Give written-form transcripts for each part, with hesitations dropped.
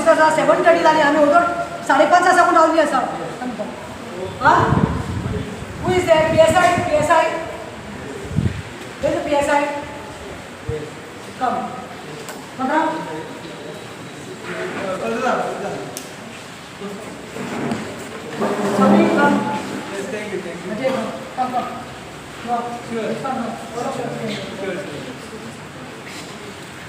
Office आसा. 7:30 जाली, आमी वदोळ 5:30 साकून रावली आसा आमकां. हां, who is there? PSI, PSI. Where is the PSI? Come. Come. Sorry, come. Yes, thank you, thank you. Ajay, come. Come, come. No. Sure. Come, come. All of you. Sure.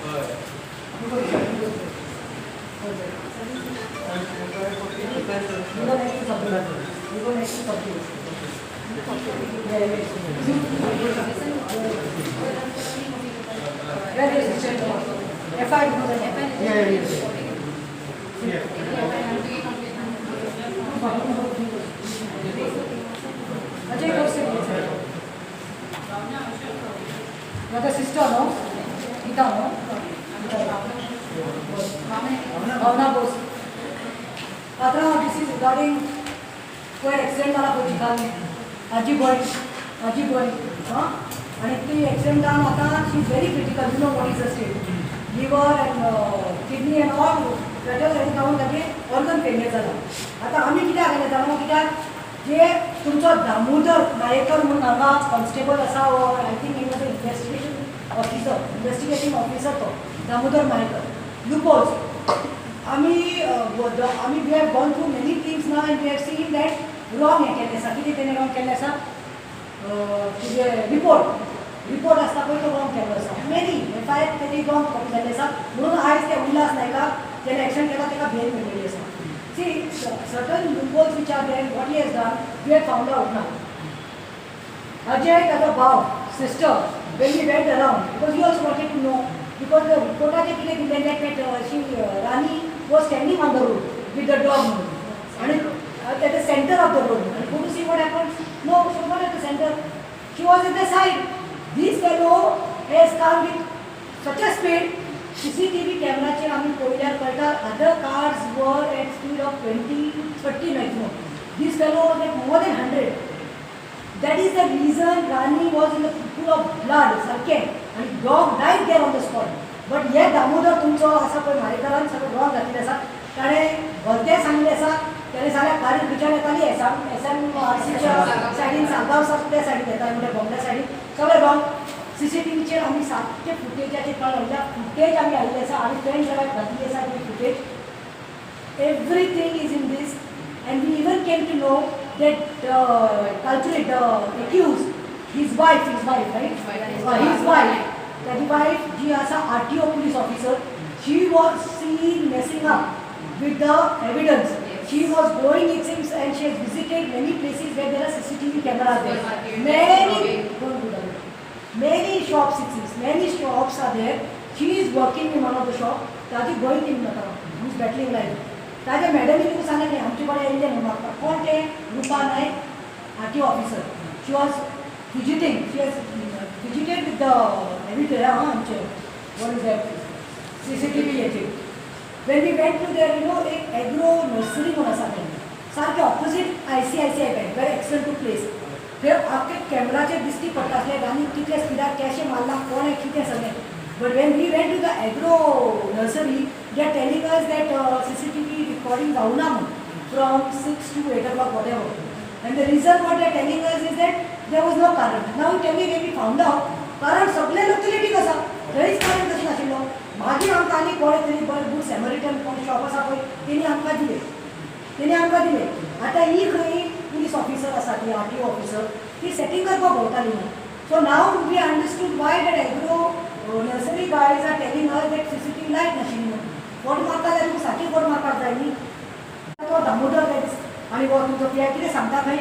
हय. You go there. You go there. Go there. You go next to Sabri. You go next to Sabri. Yeah. Where is the FI? You go there. Yeah. Ajay, go sit inside. You are the sister, no? Gita, no? Gita. Bhavna Bose. Patra, this is regarding पयर accident जाला पळय चिकालने, आजी boy, आजी boy. हां, आनी ती accident जावन आतां she is very critical. You know what is the state? Liver and kidney and all better जावन ताजें ऑर्गन फेलियर जाला. आतां आमी कित्याक आयले जाणा? कित्याक जे तुमचो दामोदर नायकर म्हणून हांगा कॉन्स्टेबल आसा, I think he was investigation officer, investigating officer, तो दामोदर नायकर लुपोज. आमी आमी we have gone through many things ना and we have seen that wrong हें केल्लें आसा. कितें तेणें रॉंग केल्लें आसा? तुजें रिपोर्ट आसता पळय, तो रॉंग केल्लो आसा. मेनी एफ I R तेजी रॉंग कॉपी जाल्ली आसा, म्हणून आयज ते उल्हास नायकाक जेणे एक्शन केला ताका बेल मेळिल्ली आसा. See, certain loopholes which are there, what he has done, we have found out now. Ajay, ताजो भाव, sister, when we went around, because we also wanted to know, because the रिपोर्टाचे कितें दिल्लें that she, Rani was standing on the road with the dog म्हणून आणि at the center of the road. And go to see what happened. No, she was not at the center. She was at the side. This fellow has come with such a speed. CCTV कॅमेराचेर आमी पळयल्यार कळटा, other cars were at speed of 20, 30 maximum. This fellow was at more than 100. That is the reason Rani was in the pool of blood सारकें आनी dog died there on the spot. But हे दामोदर तुमचो आसा पळय मारेकारान सगळें wrong घातिल्लें आसा. ताणें भलतें सांगलें आसा. ताणें सांगलें, गाडी खंयच्यान येताली? एस एम आर सीच्या सायडीन, सालगांव आसा त्या सायडीन येताली, म्हणजे बोंबल्या सायडीन. सगळें रॉंग. सीसीटीव्हीचेर आमी सारकें फुटेजाचेर कळ्ळें. म्हणल्यार फुटेज आमी हाडिल्ली आसा आनी पेन ड्रायव्हाक घातिल्ली आसा ती footage. Everything is in this, and we even came to know that culprit, the accused, his wife, right? His wife, ताजी wife जी आसा RTO police officer, she was seen messing up with the evidence. She was going, it seems, and she has visited many places where there are CCTV cameras there. Many, don't do that. Many shops, it seems, many shops are there. She is working in one of the shop. ताजी Goa team जाता, who is battling life. ताज्या मॅडमीन तुका सांगलें, आमचे कडेन येयल्लें म्हणून म्हाका. कोण तें? Rupa Naik, RTO officer. She was fidgeting, she has fidgeted with the evidence. आमचे, what is that, CCTV हेचेर. When we went to there, एक एग्रो नर्सरी म्हणून आसा थंय सारकें opposite ICICI Bank, where accident took place. थंय आख्खे कॅमेराचेर दिश्टी पडटा आसलें आनी कितल्या स्पिडार कशें मारलां कोणें कितें सगळें. But when we went to the agro nursery, they are telling us that CCTV recording जावना म्हणून from 6 to 8 o'clock, whatever. And the reason what they are telling us is that there was no current. Now tell me, when we found out, कारण सगळे लोक तरी ठीक आसा, थंयच current कशें नाशिल्लो? मागीर आमकां आनी कोणें तरी बरें गूड सॅमरिटन कोण शॉप आसा पळय, तेणी आमकां दिलें, तेणी आमकां दिलें. आतां ही खंय पुलीस ऑफिसर आसा, ती आरटीओ ऑफिसर, ती सेटींग करपाक भोंवताली न्हू. So now we understood why that agro nursery guys are telling us that CCTV light नाशिल्ली म्हणून. फोट मारता जाल्यार तुका सारकी फोट मारपाक जाय न्ही. तो दामोदर आनी हो तुमचो पिया कितें सांगता खंय,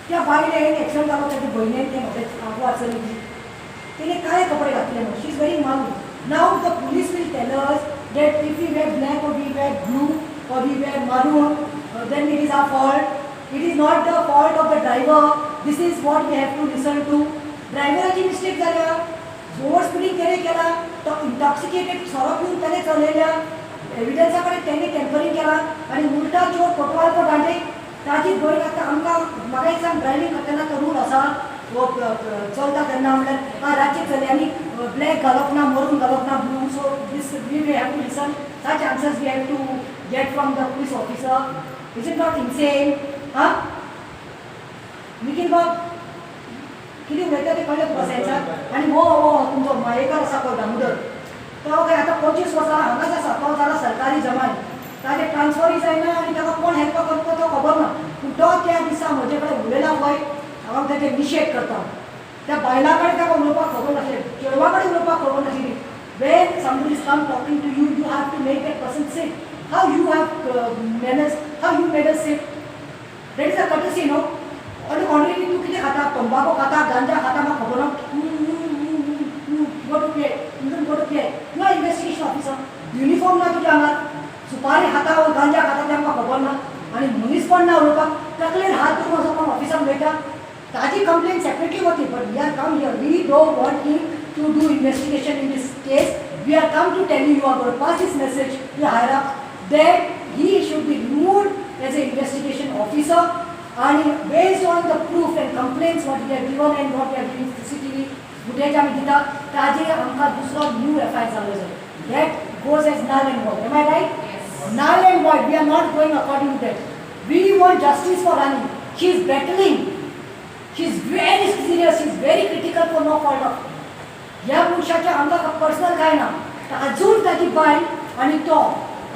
त्या बायलेन एक्सिडंट जालो ताच्या भयणीन, तें म्हाका आगो आसली ती, तिणे काळे कपडे घातले म्हणून. She is wearing maroon. Now the police will tell us that if we wear black or we wear blue or we wear maroon, then it is our fault. It is not the fault of the driver. This is what we have to listen to. ड्रायव्हराची mistake जाल्या, over speeding तेणे केला, तो intoxicated, सोरो पिवन तेणे चलयल्या, एविडन्सा कडेन तेणे टेम्परींग केला आनी उल्टा चोर कोतवाल को डांटे. ताजी भयण आतां आमकां, म्हाका एक सांग, ड्रायव्हींग करतना तो रूल आसा वो चलता तेन्ना म्हणल्यार आं रातचे चलयांनी ब्लॅक घालप ना, मरून घालप ना, blue. So this we have to listen. Such answers we have to get from the police officer. Is it not insane? हा, निखील बाब, कितें उलयता तें कळ्ळें तुका सेन्सार? आनी हो हो तुमचो मयेकर आसा पळय, दामोदर, तो काय आतां 25 वर्सां हांगाच आसा. तो जाला सरकारी जमाय, ताजें ट्रान्सफरूय जायना आनी ताका कोण हेल्प करता तो खबर ना. पूण तो त्या दिसा म्हजे कडेन उलयला पळय, हांव ताजेर निशेध करता. त्या बायलां कडेन ताका उलोवपाक खबर नासलें, चेडवा कडेन उलोवपाक खबर नाशिल्ली. When somebody is come talking to you, you have to make that person sit. How you have manners, how you made us sit? That is a courtesy, no? On the contrary, तूं कितें खाता, तंबाखू खाता, गांजा खाता, म्हाका खबर ना. Go to play, you go to play. You are investigation officer, uniform ना तुज्या आंगार, सुपारी खाता वा गांजा खाता तें आमकां खबर ना आनी मनीसपण ना उलोवपाक. तकलेर हात धरून असो कोण ऑफिसर उलयता? ताजी कंप्लेन सेपरेटली वती, but we are come here, we don't want him to do investigation in this case. We are come to tell you, you are gonna pass this message to higher up that he should be removed as an investigation officer, and based on the proof and complaints what we have given and what we have given CCTV footage आमी दिता, ताजेर आमकां दुसरो new FIR जालो जाय. That goes as null and void. Am I right? Null and void. We are not going according to that. We want justice for Rani. She is battling. She is very serious. She is very critical for no fault of ह्या मनशाच्या. आमकां personal काय ना. तर अजून ताजी बायल आनी तो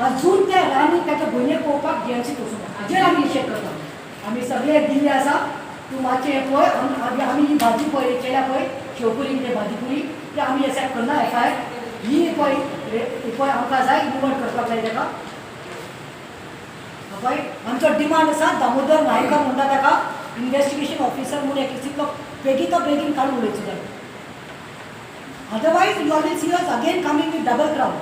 अजून त्या राणी ताच्या भयणीक पळोवपाक जीएमसीत वचूंक, हाजेर आमी निशेध करता. आमी सगळे दिल्ले आसा. तूं मातशें हें पळय. आमी ही भाजी पळय केल्या पळय, शेवपुरी कितें भाजीपुरी, ते आमी एक्सेप्ट करना एफआयआर. ही पळय, ही पळय, आमकां जाय, निवड करपाक जाय ताका. पळय, आमचो डिमांड आसा, दामोदर नायकर म्हणटा ताका इन्वेस्टिगेशन ऑफिसर म्हणून एक केसींतलो बेगीन बेगीन काडून उडयचो जाय. Otherwise you will see us again coming with double crowd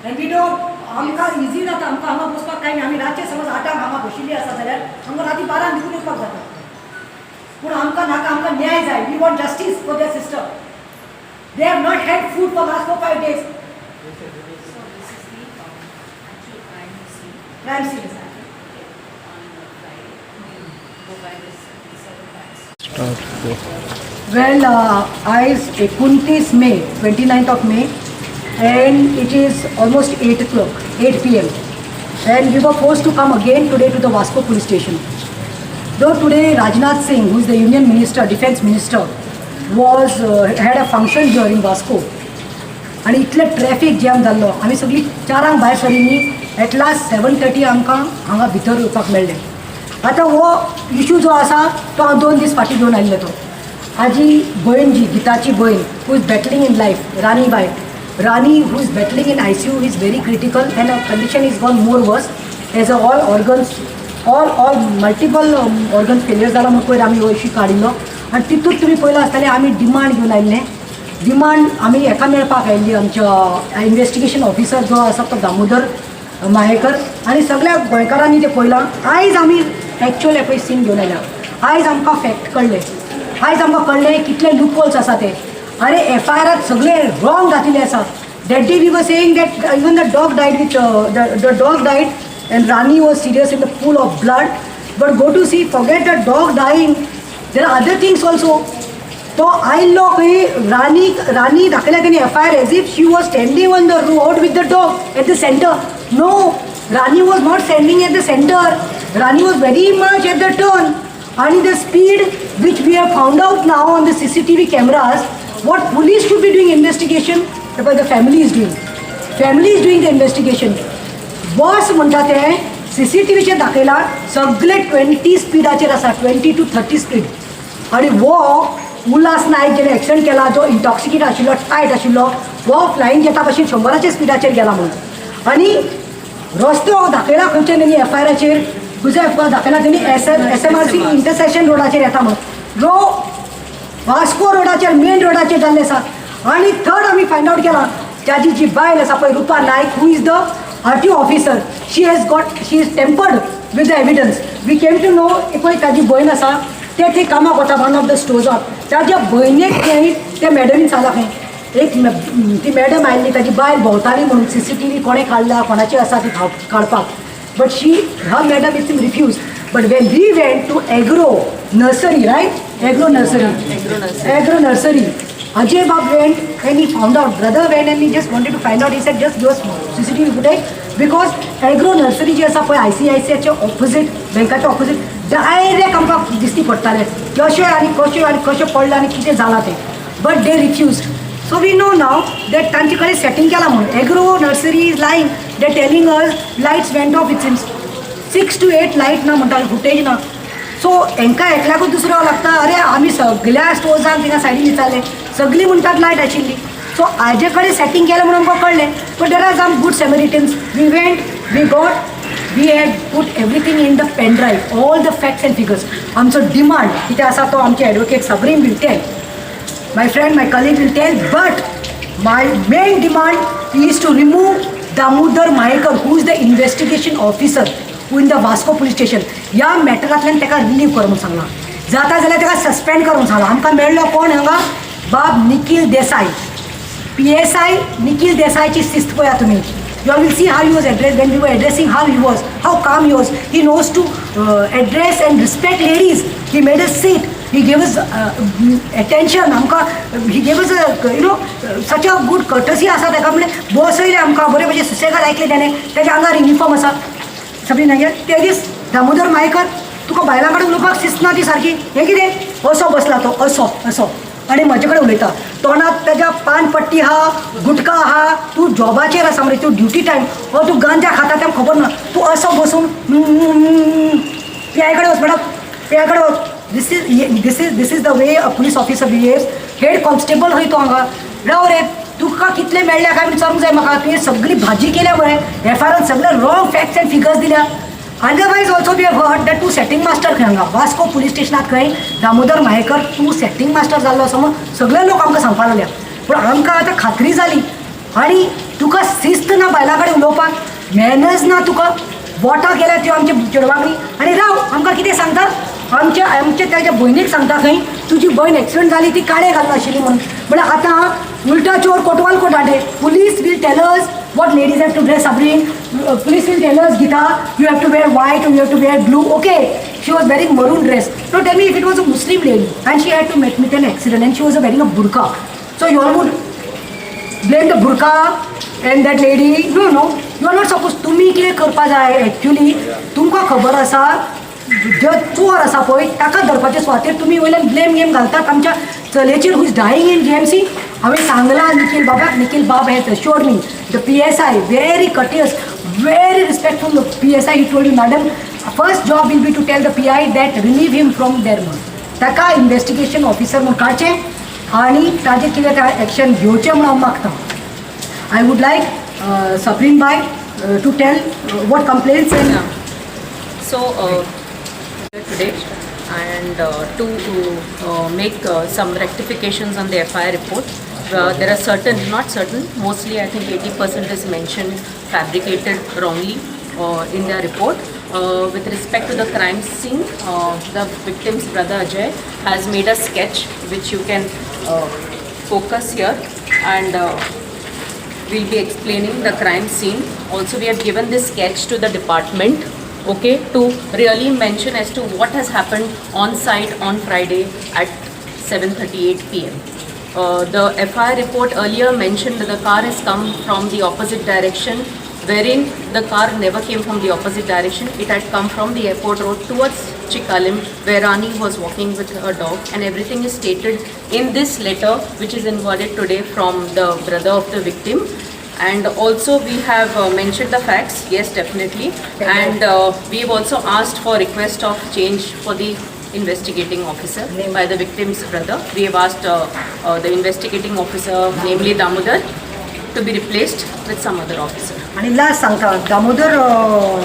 and we don't. आमकां इजी जाता, आमकां हांगा बसपाक कांय ना. आमी रातचे समज 8ांक हांगा बशिल्ली आसा जाल्यार आमकां राती 12क निघून वचपाक जाता. पूण आमकां नाका, आमकां न्याय जाय. We want justice for their sister. They have not had food for last 4-5 days. So this is the actual crime scene. Crime scene. Exactly. Okay. On Friday, we'll go by this, these are the facts. Well, आयज 29 May, 29th of May, and it is almost 8 o'clock, 8 p.m. And we were forced to come again today to the Vasco police station. Though today Rajnath Singh, who is the Union Minister, Defense Minister, was had a function here in Vasco. आनी इतलें traffic jam जाल्लो. आमी सगळीं 4ांक भायर सरिल्लीं, at last 7:30 आमकां हांगा भितर येवपाक मेळ्ळें. आतां हो इशू जो आसा तो हांव 2 दीस फाटीं घेवन आयिल्लो. तो आजी भयण जी गिताची भयण, who is battling in life, Rani bye, Rani who is battling in ICU, is very critical and condition is gone more worse as a all organs, all multiple organ failure जाला म्हूण पयर आमी हो इशू काडिल्लो. आनी तितूंत तुमी पयलां आसतलें, आमी डिमांड घेवन आयिल्ले. डिमांड आमी हेका मेळपाक आयिल्ली, आमच्या इन्वेस्टिगेशन ऑफिसर जो आसा तो दामोदर मायेकर. आनी सगळ्या गोंयकारांनी तें पळयलां. आयज आमी एक्चुअल पळय सीन घेवन आयल्या. आयज आमकां फॅक्ट कळ्ळें. आयज आमकां कळ्ळें कितले लुपहोल्स आसा ते. अरे, एफआयआरात सगळे रॉंग घातिल्ले आसा. That day we were saying that even the dog died with the dog died and Rani was serious in the pool of blood. But go to see, forget the dog dying, there are other things also. तो आयल्लो खंय रानी, रानी दाखयल्या तेणी FIR as if she was standing on the road with the dog at the center. No, Rani was not standing at the center. Rani was very much at the turn. आणि the speed which we have found out now on the CCTV cameras, what police should be doing investigation, but the family is doing. Family is doing the investigation. बस म्हणटा ते सीसीटीव्हीचेर दाखयला, सगळे 20 स्पिडाचेर आसा, 20 two 30 speed. आनी हो उल्हास नायक जेणे accident केला, जो इंटॉक्सिकेट आशिल्लो, टायट आशिल्लो, हो फ्लायींग जेटा भशेन 100ाच्या स्पिडाचेर गेला म्हणून. आनी रस्तो दाखयला खंयचे तेणी एफ I आराचेर? खंयचो एफ I R दाखयला तेणी? एसएमआरसी इंटरसेक्शन रोडाचेर येता म्हणून, जो वास्को रोडाचेर, मेन रोडाचेर जाल्लें आसा. आनी थर्ड आमी फायंड आवट केलां, ताजी जी बायल आसा पळय, Rupa Naik, who is the RTO officer, she is tampered with the evidence. We came to know, पळय, ताजी भयण आसा, ते थंय कामाक वता वन ऑफ the स्टोर्साक. ताज्या भयणीक थंय त्या मॅडमीन सांगलां खंय, एक ती मॅडम आयिल्ली, ताजी बायल भोंवताली म्हणून सीसीटीव्ही कोणें काडला, कोणाची आसा ती काडपाक. But she her madam is refuse. But when we went to Agro Nursery, right? Agro Nursery, Agro Nursery, Ajay Bab went and he found out, brother went and he just wanted to find out. He said, just give us CCTV footage, because agro nursery जी आसा पळय, आयसीआयसीआयच्या opposite, बँकाच्या opposite, direct आमकां दिसती पडटालें कशें आनी कशें आनी कशें पडलें आनी कितें जालां तें, but they refuse. So we know now that तांचे कडेन सेटींग केलां म्हणून. Agro Nursery is lying. They telling us lights went off. It seems 6 to 8 light ना म्हणटा, फुटेज ना. सो हेंकां एकल्याकूच दुसरो लागता. अरे, आमी सगल्या स्टोर्सांक थिंगा सायडीन विचारलें, सगळीं म्हणटात लायट आशिल्ली. सो हाजे कडेन सेटींग केलें म्हणून आमकां कळ्ळें. But there are some good Samaritans. We went, we got, we had put everything in the pen drive, all the facts and figures. आमचो डिमांड कितें आसा तो आमचे advocate Sabreen will tell, my friend, my colleague will tell, but my main demand is to remove Damodar Mayekar, who is the investigation officer who in the Vasco police station. ह्या मॅटरांतल्यान ताका relieve कर म्हणून सांगलां, जाता जाल्यार ताका suspend कर म्हणून सांगलां. आमकां मेळ्ळो कोण हांगा? बाब निखील देसाय, पीएसआय निखील देसायची शिस्त पळया तुमी. You all will see how he was addressed when we were addressing, how he was, how calm he was. He knows to address and respect ladies. He made us sit. He gave us attention. आमकां he gave us a such a good courtesy आसा ताका, म्हणजे बसयलें आमकां बरें भशेन, सुसेगाद आयकलें ताणें. ताच्या आंगार युनिफॉर्म आसा सगळी. मागीर ते दीस दामोदर मायकर, तुका बायलां कडेन उलोवपाक शिस्त ना ती सारकी. हें कितें, असो बसला तो, असो असो आनी म्हजे कडेन उलयता. तोंडात ताज्या पानपट्टी आहा, गुटखा आहा. तूं जॉबाचेर आसा मरे, तूं ड्युटी टायम हो तूं गांजा खाता तें खबर ना. तूं असो बसून पी I कडेन वच, मॅडम, पी I कडेन वच. This is the way a police officer behaves? Head constable खंय तो हांगा. राव रे, तुका कितले मेळ्ळ्या काय विचारूंक जाय म्हाका. तुवें सगळी भाजी केल्या मरे. एफआयआरान सगळे रॉंग फॅक्ट्स अँड फिगर्स दिल्या. Otherwise also we have heard that तूं सेटींग मास्टर खंय हांगा वास्को पुलीस स्टेशनात खंय. दामोदर मायेकर, तूं सेटींग मास्टर जाल्लो असो म्हणून सगळे लोक आमकां सांगपाक लागल्या. पूण आमकां आतां खात्री जाली. आनी तुका शिस्त ना बायलां कडेन उलोवपाक, मॅनर्स ना तुका. बोटां केल्या त्यो आमच्या चेडवांनी. आनी राव, आमकां कितें सांगता? आमच्या आमच्या ताच्या भयणीक सांगता खंय, तुजी भयण एक्सिडंट जाली ती काळे घालून आशिल्ली म्हणून. म्हळ्यार आतां उल्टा चोर कोटवाल को डांटे. Police will tell us what ladies have to dress up in. Police will tell us, Gita, you have to wear white or you have to wear blue. Okay, she was wearing maroon dress. Now tell me, if it was a Muslim lady and she had to meet with an accident and she was wearing a burqa, so you all would blame the burqa and that lady? No, you are not supposed. तुमी कितें करपा जाय actually, तुमकां खबर आसा, जो चोर आसा पळय ताका धरपाचे सुवातेर तुमी वयल्यान ब्लेम गेम घालतात आमच्या चलयेचेर, who is dying in GMC. हांवें सांगलां निखील बाबाक. निखील बाब has assured me, the PSI, very courteous, very respectful PSI. He told you, "Madam, first job will be to tell the PI that relieve him from there" म्हणून. ताका investigation officer म्हूण काडचें आनी ताजेर कितें काय एक्शन घेवचें म्हणून हांव मागता. I would like Sabreen Bhai to tell what complaints and Yeah. So today and to make some rectifications on the FIR report. There are certain, not certain, mostly I think 80% is mentioned fabricated wrongly in the report. With respect to the crime scene, the victim's brother Ajay has made a sketch which you can focus here, and we'll be explaining the crime scene. Also, we have given this sketch to the department, okay, to really mention as to what has happened on site on Friday at 7:38 p.m. The FIR report earlier mentioned that the car has come from the opposite direction, wherein the car never came from the opposite direction. It had come from the airport road towards Chicalim, where Rani was walking with her dog, and everything is stated in this letter, which is inwarded today from the brother of the victim. And also we have mentioned the facts, yes, definitely. And we have also asked for request of change for the investigating officer by the victim's brother. We have asked the investigating officer, namely Damodar, to be replaced with some other officer. आनी last सांगता, दामोदर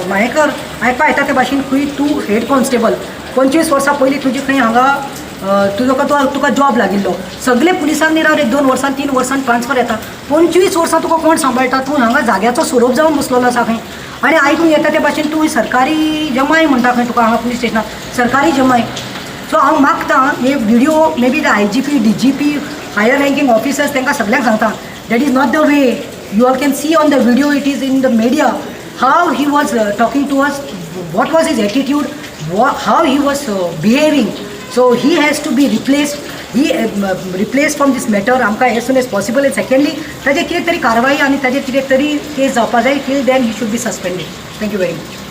मायेकर, आयकपा येता ते भाशेन खंय तूं head constable 25 वर्सां पयलीं तुजी खंय हांगा तुजो तुका जॉब लागिल्लो. सगळे पुलिसांनी राव रे, 2 वर्सां 3 वर्सान ट्रान्सफर येता. 25 वर्सां तुका कोण सांबाळटा? तूं हांगा जाग्याचो सोरोप जावन बसलेलो आसा खंय. आनी आयकूंक येता ते भाशेन तूं सरकारी जमाय म्हणटा खंय तुका हांगा पुलीस स्टेशनार सरकारी जमाय. सो हांव मागता, हे video maybe the IGP, DGP, higher ranking officers, तांकां सगल्यांक सांगता, that is not the way. You all can see on the video, it is in the media, how he was talking to us, what was his attitude, how he was behaving. So he has to be replaced, he replace from this matter आमकां as soon as possible. And secondly, ताजेर कितें तरी कारवाई आनी ताजेर कितें तरी केस जावपा जाय. Till then he should be suspended. Thank you very much.